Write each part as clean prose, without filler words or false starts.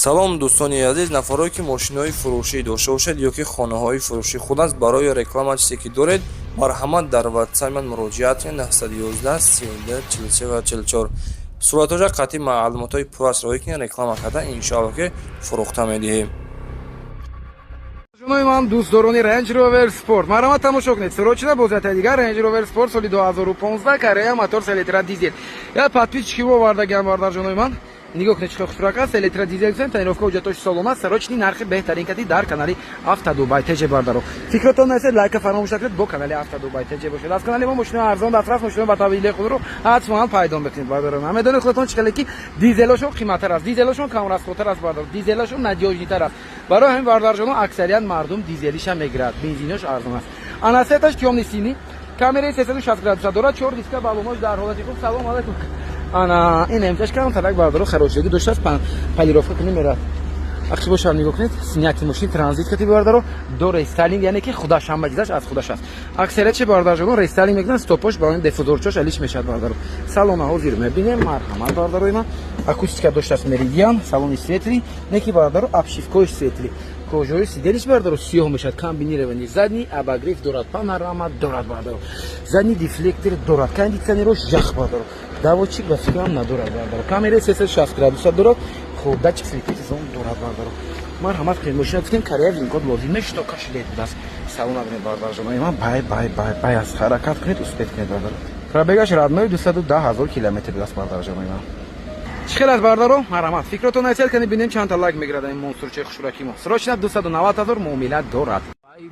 Салом, дӯстони азиз, нафарое ки мошинои фурӯшӣ дошта бошед ё ки хонаҳои фурӯшӣ худ аст, барои реклама чизе ки доред, марҳамат, дар ватсап ман муроҷиат кунед: 911 32 43 ва 44. Суратҳоша қатъи маълумотҳои пуррас роҳӣ кунед, реклама карда, иншоалло, ки фурӯхта медиҳем. Ҷонои ман, дӯстдорони Range Rover Sport, марҳамат, тамошо кунед. Срочно бозиятаи дигар Range Rover Sport соли 2015, Корея, мотор 3 литра дизел. Я подписчики овардагиам, бардарҷонои ман. Нигоҳ кунед, чӣ хушрак аст. Литра дизел гуфтем, тонировка, ҳуҷҷатош солона. Срочный, нархи беҳтарин кати дар канали Автодубай ТЖ. Бардаро, фикротон нестед, лайка фаромӯш накунед, бо канали Автодубай ТЖ бошед. Аз канали мо мошинои арзон дастрас, мошинои ба тавилаи худро ҳатман пайдо мекунед, бардаро. Медонед худатон, чӣ хеле ки дизелошон қиматтар аст, дизелошон камрасходтар аст, бардаро, дизелошон надёжныйтар аст. Барои ҳамин, бардарҷоно, аксарият мардум дизелиша мегирад, бензинош арзон аст. Ана цветаш тёмный синий, камераи 360 градуса дорад, чор диска, балонош дар ҳолати хуб. Салом алайкум. Ана ин эмташ кам тарак, бардоро, харошидагӣ доштааст, полировка кунӣ мерад. Ақши бошам, нигоҳ кунед, снятый мошин, транзит кати, бардаро, до рестайлинг, яъне ки худаш ҳама чизаш аз худаш аст. Аксарият чи, бардарҷоно, рестайлинг мекунанд, стопош ба он диффузорчош алиш мешавад, бардаро. Салона ҳозир мебинем, марҳамат, бардарои ман. Акустика доштааст, Меридиан, салони светлый, неки, бардаро, обшивкои светлый, кожаи сиденьиш, бардаро, сиёҳ мешавад, комбинированный, задний обогрев дорад, панорама дорад, бардаро, задний дефлектор дорад, кондиционерош ях, бардаро, доводчик ба фикрам надорад, бардаро, камераи 360 градуса дорад, хуб, датчик слепых зон дорад, бардаро. Марҳамат кунед, мошина гуфтем, Корея, винкод лозим не, штока шилет будааст. Салона бинед, бардарҷонои ман, бай бай бай бай аст. Ҳаракат кунед, успеть кунед, бардаро. Пробегаш, родной, 210 000 километр будааст, бардарҷонои ман. Чӣ хел аст, бардаро? Марҳамат, фикротон нависед, кани бинем, чандта лайк мегирад ин монстрчаи хушраки мо. Срочно 290 000, муомила дорад.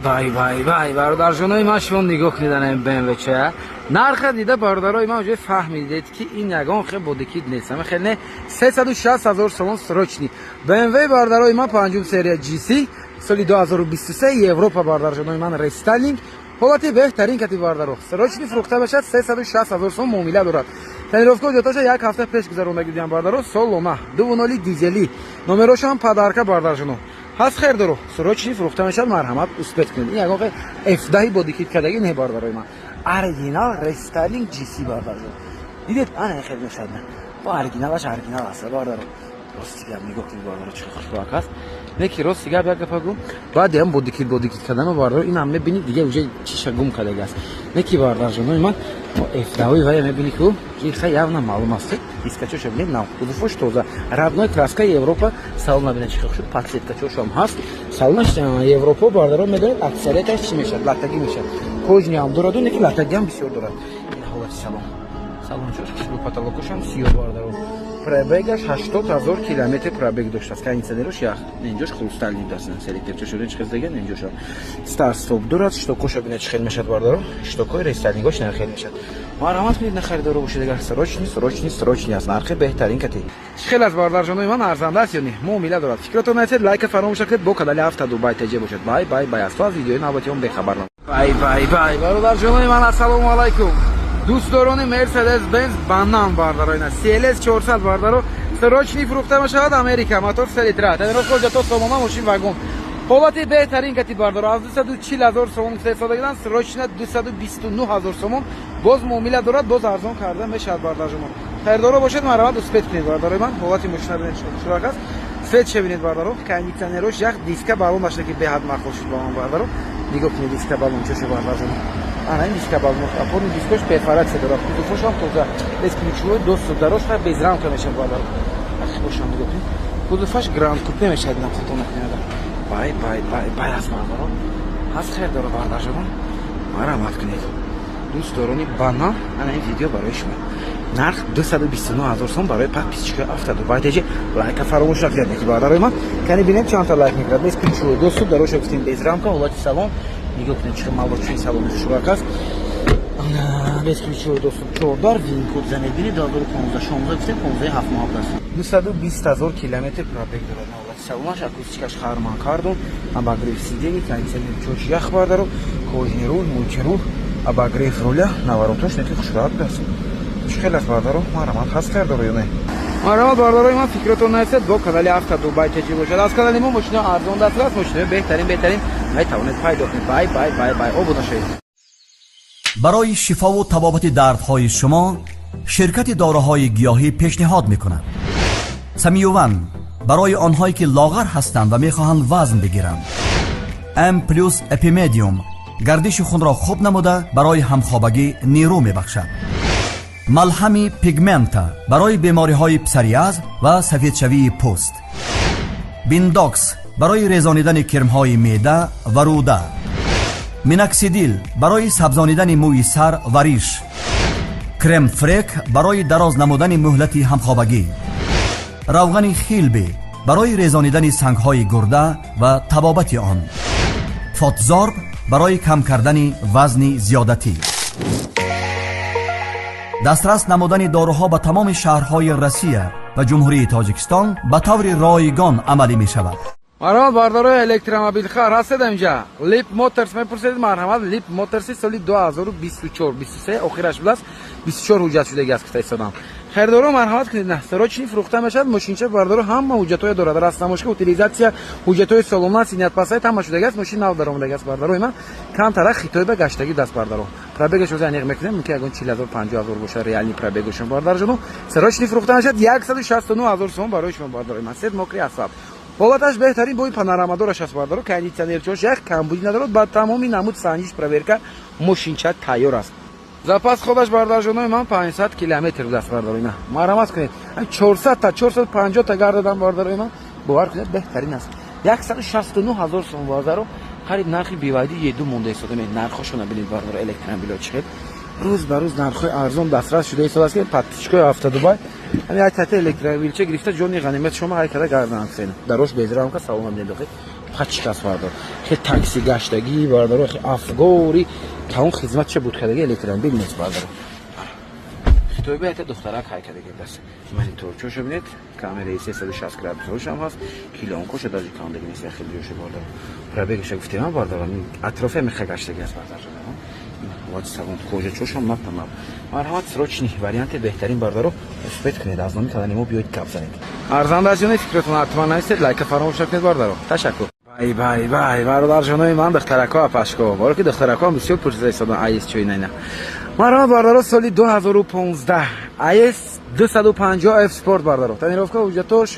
Вай вай вай, бародарҷонои ман, шумо нигоҳ кунед, ана ин БМВ чая. Нарха дида, бародарои ман, уже фаҳмидед, ки ин ягон хел бодикид нест. Ама хел не, 360 000 сомон срочный. БМВ, бародарои ман, панҷум серия GC, соли 2023, Европа, бародарҷонои ман, рестайлинг, ҳолати беҳтарин кати, бардаро. Срочный фурӯхта бошад, 360 ҳазор сом, муомила дорад. Тонировка, ҳуҷҷатоша як ҳафта пеш гузаронда будиам, бардаро, солона, 2.0 дизелӣ, номерошам подарка, бардарҷоно. Ҳаст хердоро, срочный фурӯхта мешавад, марҳамат, успеть кунед. Ин ягон F10 бодикит кардагӣ не, бардарои ман. Оригинал рестайлинг GC, бардарҷон. Дидед, ана хел мешавад. Бо оригиналаш оригинал аст, бардаро. Рости гап, нигоҳ кунед, бардаро, чӣ хушбак аст. Неки, рости гап, як гапа гум. Баъд ҳам бодикит кардано, бардаро, инам мебинӣ, дига уже чиша гум кардаги аст. Неки, бардарҷонои ман, F10 вая мебинӣ ку, ки хай явно маълум аст. Дискачоша бинед, нав, кузовош тоза. Родной краска, Европа, салона бинед, чӣ хуш, подсветкачошам ҳаст. Салонаш Европа, бардаро, медонед, аксарияташ чӣ мешавад? Латтагӣ мешавад. Кожаный ҳам дораду, неки латтагӣ ҳам бисёр дорад. Ин ҳолати салон. Салончош хушрӯ, потолокошам сиёҳ, бардаро. Пробегаш 80 000 километр пробег доштааст. Кондиционерош ях, инҷош хрустальный будааст, селекторчошо чӣ хел деген, инҷошо старт стоп дорад. Штокоша бинед, чӣ хел мешавад, бардаро, штокои рестайлингош на хел мешавад. Марҳамат кунед, нахаридоро бошед, агар срочный, срочный, срочный аст, нархи беҳтарин кати. Чӣ хел аст, бардарҷонои ман, арзанда аст ё не? Муомила дорад. Фикротон нависед, лайка фаромӯш накунед, бо канали Авто Дубай ТЖ бошед. Бай бай бай аст, то аз видеои навбати он бехабар. Бай бай бай, бародарҷонои ман, ассалому алайкум, дӯстдорони Мерседес Бенз Банан, бардаро, ина CLS 400, бардаро, срочный фурӯхта мешавад, Америка, мотор 3 литра, тонировка, ҳуҷҷато сомона, мошин вагон, ҳолати беҳтарин кати, бардаро. Аз 240 ҳазор сомон истеҳсода, срочно 229 ҳазор сомон, боз муомила дорад, боз арзон карда мешавад, бардарҷоно. Харидоро бошед, марҳамат, успеть кунед, бардарои ман. Ҳолати мошина бинед, шурак аст. Цветша бинед, бардаро, кондиционерош як, диска балонаш ки беҳад махол шуд ба ман, бардаро. Нигоҳ кунед, диска балон чоша, бардарҷоно, ана ин диска балон, опорный дискош перфорация дорад, кузовошам тоза, бесключевой доступ, дарош ха без рамка мешавад, бардаро. Ақи бошам, нигоҳ кунед, кузоваш гранд купе мешавад, инам хато накунед. Бай бай бай бай аст, бардаро. Ҳаст хердоро, бардарҷонон, марҳамат кунед, дӯстдорони Банан, ана ин видео барои шумо. Нарх 229 ҳазор сом. Барои подписчикои Авто Дубай ТЖ лайка фаромӯш накунед, неки, бародарои ман, кани бинем, чандта лайк мекунад. Бесключевой доступ, дароша гуфтем, без рамка. Ҳолати салон нигоҳ кунед, чӣ молочный салони хушрак аст. Бесключевой доступ, чордар, винкод замедбини, 2015, 16 гуфтем, 15 7 моҳ аст, 220 ҳазор километр пробег дорад. Ҳолати салонаш, акустикаш Харман Кардон, обогрев сидений, кондиционер чош ях, бардаро, кожаный руль, мультируль, обогрев руля, наворотош неки хушрак аст. Чӣ хел аст, бардаро? Марҳамат, ҳаст кардоро ё не? Марҳамат, бародарои ман, фикротон нависед, бо канали Авто Дубай ТЖ бошад. Аз канали мо мошино арзон дастрас, мошинои беҳтарин, беҳтарин метавонед пайдо кунед. Бай бай бай бай, обуна шавед. Барои шифову табобати дардҳои шумо ширкати доруҳои гиёҳӣ пешниҳод мекунад: Самиюван. Барои онҳое ки лоғар ҳастанд ва мехоҳанд вазн бигиранд. М плюс Эпимедиум гардиши хунро хуб намуда, барои ҳамхобагӣ нерӯ мебахшад. Малҳами Пигмента барои бемориҳои псориаз ва сафедшавии пӯст. Биндокс барои резонидани кирмҳои меъда ва рӯда. Миноксидил барои сабзонидани мӯи сар ва риш. Крем Фрек барои дароз намудани муҳлати ҳамхобагӣ. Равғани Хилби барои резонидани сангҳои гурда ва табобати он. Фотзорб барои кам кардани вазни зиёдатӣ. Дастрас намудани доруҳо ба тамоми шаҳрҳои Россия ва Ҷумҳурии Тоҷикистон ба таври ройгон амалӣ мешавад. Марҳамат, бардорои электромобилхар ҳастед, инҷа Лип Моторс мепурсед. Марҳамат, Лип Моторси соли 2024, 23 охираш будааст, 24 ҳуҷҷат шудаги аст, гуфта истодам. Харидоро, марҳамат кунед, на срочный фурӯхта мешавад мошинча. Бардоро, ҳама ҳуҷҷатҳое дорад: растаможка, утилизация, ҳуҷҷатҳои солона, синяпасайт ҳама шудаги аст. Мошин нав даромадаги аст, бардорои ман, камтара Хитой ба гаштагӣ даст. Бардаро, пробегаш оза аниқ мекунем, мумкин ягон 40 0, 50 0 боша реальный пробегашон. Бардарҷоно, срочный фурӯхта мешавад, 169 000 сомон барои шумо, бардорои ман. Сет мокрый асфалт, ҳолаташ беҳтарин, бои панорамадораш аст, бардоро, кондитсионерчош, як камбудӣ надорад. Ба тамоми намуд санҷиш, проверка мошинча тайёр аст. Запас ходаш, бардарҷонои ман, 500 километр будааст. Бардорои ман, марҳамат кунед, 400 та, 450 та гардадам, бардорои ман, бовар кунед, беҳтарин аст. 169 000 сом, бардаро, қариб нархи BYD E2 монда истода. Нархошона бинед, бардоро, электромобило чӣ хел рӯз ба рӯз нархҳои арзон дастрас шуда истодааст, ки подписчикои Авто Дубай ҳами як тата электромобилча гирифта, ҷони ғанимат шумо ҳай када гардананд. Дарош безрамка салом недохи пачкас, бардор, хе такси гаштагӣ, бардоро, хе афгори таон хизмат ча буд кадаги электромобил нест, бардоро. Хитоби ята духтарак ҳай кадаги даст. Мониторчоша бинед, камераи 360 градусошам ҳаст, пилонкоша даже кандаги нест, хеле ҷоша, бардоро. Пробегаша гуфтем, бардоро, атрофи ҳами ха гаштаги аст, бардарҷон. Вот салон, кожачошам натанав. Марҳамат, срочный варианти беҳтарин, бардаро, успеть кунед, аз номи канали мо биёед, гап занед. Арзандаҷони, фикратон ҳатман нависед, лайка фаромӯш накунед, бардаро. Ташаккур. Бай, бай, бай, бародарҷонои ман, духтарако, апашко, боро ки духтаракоам бисёр пурсида истодан АС чӯй найна. Марҳамат, бардаро, соли 2015 АС 250 F Sport, бардаро, тонировка, ҳуҷҷатош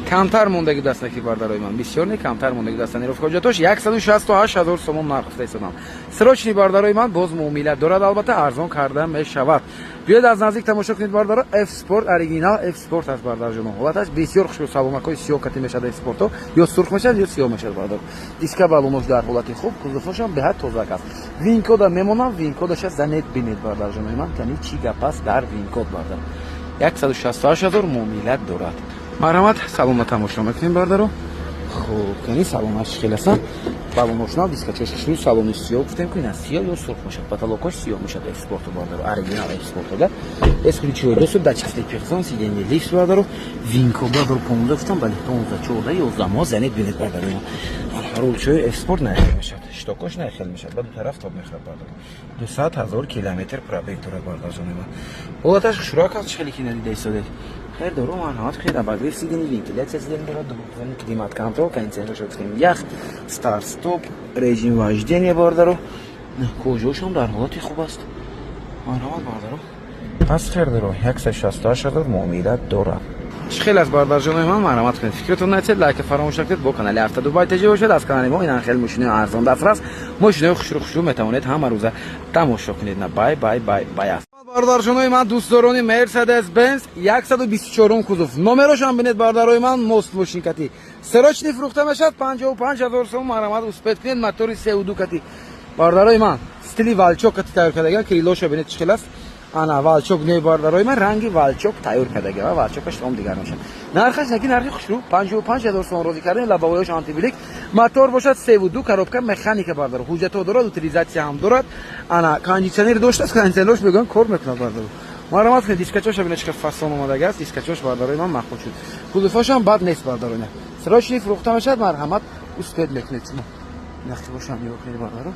камтар мондаги дастаки, бардарои ман, бисёр не, камтар мондаги даст. Тонировка, ҳуҷҷатош, 168 000 сомон нарх гуфта истодам. Срочный, бардарои ман, боз муомила дорад, албатта арзон карда мешавад. Биёед, аз наздик тамошо кунед, бардаро. F Sport, оригинал F Sport аст, бардарҷоно. Ҳолаташ бисёр хушрӯ, салонакҳои сиёҳ кати мешавад. F Спорто ё сурх мешавад, ё сиёҳ мешавад, бардаро. Диска, балонош дар ҳолати хуб, кузовошам беҳад тозак аст. ВИН-кода мемонам, ВИН-кодаша занед, бинед, бардарҷонои ман, кани чӣ гап аст дар ВИН-код, бардар. 168 000, муомилат дорад. Марҳамат, салона тамошо мекунем, бардаро. Хуб, кани салонаш хел аст, балоношна, дискачош хушрӯ, салони сиёҳ гуфтем ки ина сиёҳ ё сурх мешавад, потолокош сиёҳ мешавад. F Спорту, бардаро, оригинал F Спорту бесключевой доступ, датчик слепых, сиденье лифт, бардаро. ВИН-код, бардаро, 15 гуфтам, бале, 15, 14, 11 мо занед, бинед, бардаро. Рулчои F Спорт нахел мешавад, щитокош нахел мешавад, ба ду тараф тоб мехӯрад, бардаро. 200 000 километр пробег дорад, бардарҷони ман. Ҳолаташ хушрӯак аст, хеле ки надида истодед. Хайр дору, марҳамат кунед. Обогрев сиденье, вентиляция сиденье дорад, климат контроль, кондиционер гуфтем, ях, старт стоп, режим вождения, бардаро. Кожаошам дар ҳолати хуб аст. Марҳамат, бардаро. Пас хер доро, 168 000, муомилат дорад. Чӣ хел аст, бардарҷонои ман? Марҳамат кунед, фикратон нависед, лайка фаромӯш накунед, бо канали Авто Дубай ТЖ бошед. Аз канали мо инан хел мошинои арзон дастрас, мошинои хушрӯ хушрӯ метавонед ҳама рӯза тамошо кунед. На, бай, бай, бай, бай аст. Бародарҷонои ман, дӯстдорони Мерседес Бенз, 124 кузов, номерошам бинед, бародарои ман, мост мошинкати срочный фурӯхта мешавад, 55 000 сом. Марҳамат, успеть кунед. Мотори сеуду кати, бародарои ман, стили волчок кати тайёр кардага. Крылоша бинед, чӣ хел аст. Ана волчок не, бародарои ман, ранги волчок тайёр кардага ва волчокаш том дигар мешавад. Нархаш наки нархи хушрӯ, 55 000 сом розӣ кардем. Лобовоёш антиблик, мотор бошад севу ду, коробка механика, бардаро, ҳуҷҷатҳо дорад, утилизация ҳам дорад. Ана кондитсионер доштааст, кондитсионерш мегӯям кор мекунад, бардаро. Марҳамат кунед. Дискачоша бинед, чӣ қадр фасон омадага аст. Дискачош, бардарои ман, махбул шуд. Кузовошам бад нест, бардарои. Срочный фурӯхта мешавад, марҳамат, успеть мекунед шумо. Нахти бошам, нигоҳ кунед, бардаро.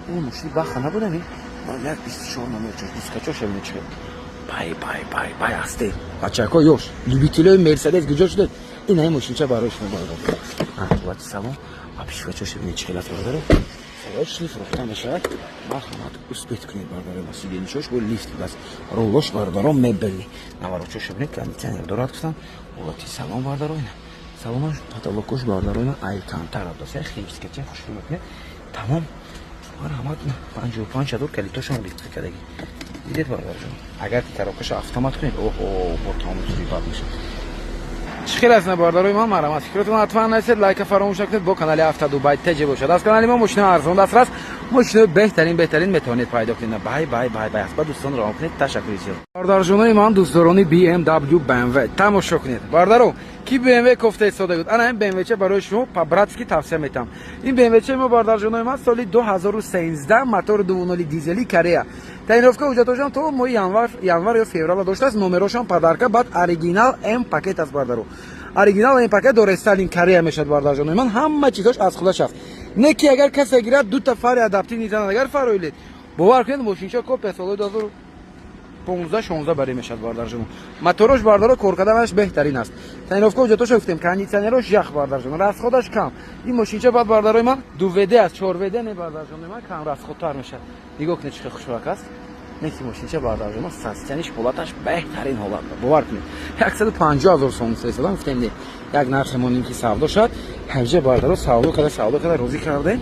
Ин мошини баха набудами як 24 номер чош, дискачоша бинед, чӣ бай, бай, бай, бай асте. Бачако, ёш любителои Мерседес куҷо шудед? Ин ҳами мошинча барои шумо, бародар. Ҳолати салон, обшивачоша бинед, чӣ хел аст, бародаро. Срочный фурӯхта мешавад, марҳамат, успеть кунед, бародаро. Сиденьечош бо лифт будааст, рулош, бародаро, мебели, наворочоша бинед, кондитсионер дорад, гуфтам. Ҳолати салон, бародаро, ина. Салонаш, потолокош, бародарои ман, алькантара дост, химчисткача хушрӯ мекунед. Тамом, марҳамат, 55 000. Калитошам лифт кардагӣ, дидед, бародарҷон. Агар ки коробкаша автомат кунед, оҳо, бо тамоми зури бад мешавад. Чӣ хел аст, бародарои ман? Марҳамат, фикротон ҳатман нависед, лайка фаромӯш накунед. Бо канали Авто Дубай Теҷе бошад. Аз канали мо мошинаи арзон дастрас, мошинаи беҳтарин, беҳтарин метавонед пайдо кунед. Бай, бай, бай, бай аст. Ба дӯстон равон кунед. Ташаккури зиёд. Бародарҷонои ман, дӯстдорони BMW, BMW, тамошо кунед. Бародаро, ки BMW кофта истода буд, ана ин BMW барои шумо по-братски тавсия метиҳам. Ин BMW мо, бародарҷонои ман, соли 2013, мотори 2.0 дизели, Корея. Тонировка ҳуҷҷатошам то моҳи январ ё феврала доштааст. Номерошам подарка. Баъд оригинал М пакет аст, бародаро, оригинал М пакет дорестайлинг Корея мешавад. Бародарҷонои ман, ҳама чизош аз худаш аст. Не ки агар касе гирад, дута фари адаптивный занад, агар фарои лед, бовар кунед, мошинча копия солҳои 2015, 16 барӣ мешавад, бародарҷоно. Моторош, бардаро, кор карданаш беҳтарин аст. Тонировка ҳуҷҷатошо гуфтем, кондитсионерош ях, бардарҷоно, расходаш кам ин мошинча. Баъд, бардарои ман, 2 ВД аст, 4 ВД не, бардарҷонои ман, кам расходтар мешавад. Нигоҳ кунед, чӣ хел хушрак аст. Неки мошинча, бардарҷоно, состояниш, ҳолаташ беҳтарин ҳолат, бовар кунед. 150 000 сом истодам, гуфтем, не, як нархе монем, ки савдо шавад. Ҳамҷа, бардаро, савдо карда, савдо карда, розӣ кардем.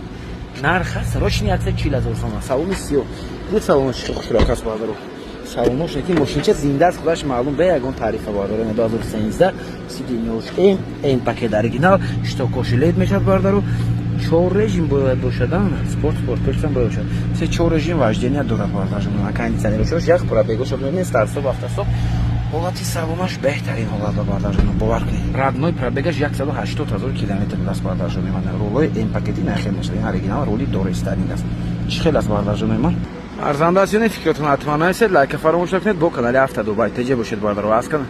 Нарха срочный 140 000 сом. Салони сиёҳ, дид, салонаш чӣ хушрак аст, бардаро, салонош. Неки мошинча зинда аст, худаш маълум, бе ягон таърифа, бардаро. 2013, сиденьёш М пакет, оригинал, щиткоши лед мешавад, бардаро. Чор режим бояд бошад, спорт, спорт плюсам бояд бошад, се, чор режим вождения дорад, бардарҷон. Кондитсионерошош як, пробегош не, старт-стоп, автостоп. Ҳолати салонаш беҳтарин ҳолат, бардарҷон, бовар кунед. Родной пробегаш 180 000 километр аст, бардарҷони ман. Рулои М пакети нахел мешавад, ин оригинал рули дорестайлинг аст. Чӣ хел аст, бардарҷони ман? Арзанда аст ё не? Фикротон ҳатман нависед, лайка фаромӯш накунед. Бо канали Авто Дубай Теҷе бошед, бардаро. Аз кана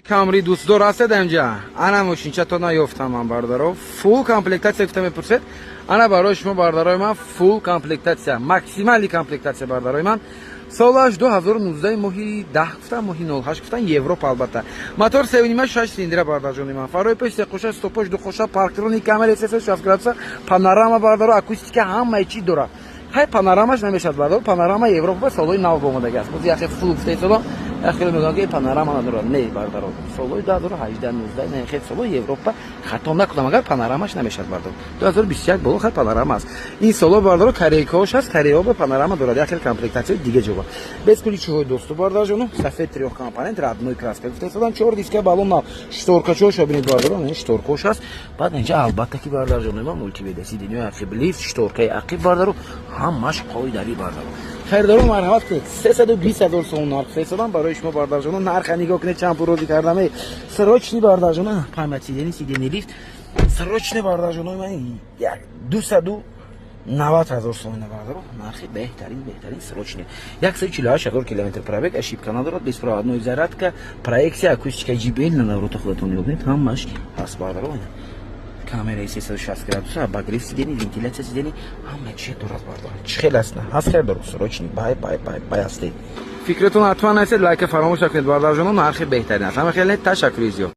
Камри дӯстдор ҳастед, инҷа ана мошинча то наёфтам ман, бародаро. Фулл комплектация гуфта мепурсед, ана барои шумо, бародарои ман, фулл комплектация, максимальный комплектация, бародарои ман. Солаш 2019, моҳи 10 гуфтан, моҳи 08 гуфтан, Европа албатта. Мотор севнима, шаш цилиндра, бародарҷони ман. Фарои пеш сеқоша, стопош дуқоша, парктроник, камера 360 градуса, панорама, бардаро, акустика, ҳамаи чӣ дорад. Ҳай, панорамаш намешавад, бардаро. Панорама Европа солҳои нав омадаги аст. Боз яхе фулл гуфта истодам, яхеле мегӯям, ки панорама надорад. Не, бардаро, солҳои 2018, 19, не, хел солҳои Европа, хато накунам агар, панорамаш намешавад, бардаро. 2021 боло хел панорама аст. Ин солҳо, бардаро, корейкаош аст, кореяо ба панорама дорад, як хел комплектатсияи дига ҷоба. Бесключевой доступ, бардарҷону, сафед, трёхкомпонент, родной краска гуфта истодам, чор диска, балон нав, шторкачоша бинед, бардаро, шторкош аст. Баъд инҷа албатта ки, бардарҷону ма, мультимедиа, сиденьои ақиб, лифт, шторкаи ақиб, бардаро, ҳамаш қоидави, бардаро. Харидоро, марҳамат кунед. 320 000 сом нарх фиристодам барои шумо, бардарҷоно. Нарха нигоҳ кунед, чанд пул розӣ кардам. Срочный, бардарҷоно, память сидений, сидений лифт, срочный, бардарҷоно, ман 290 000 сомона, бардаро. Нархи беҳтарин, беҳтарин, срочный. 148 000 километр пробег, ошибка надорад, беспроводной зарядка, проекция, акустика JBL, на наворота худатон нигоҳ кунед, ҳамаш ҳаст, бардаро. Камераи 360 градуса, обогрев сидений, вентиляция сидений, ҳама чиз дорад, бардор. Чӣ хел аст? Ҳаст, хел срочный, бай, бай, бай, бай ҳастед. Фикратон ҳатман нависед, лайка фаромӯш накунед, бардарҷоно. Нархи беҳтарин аст, ҳама хеле. Ташаккури зиёд.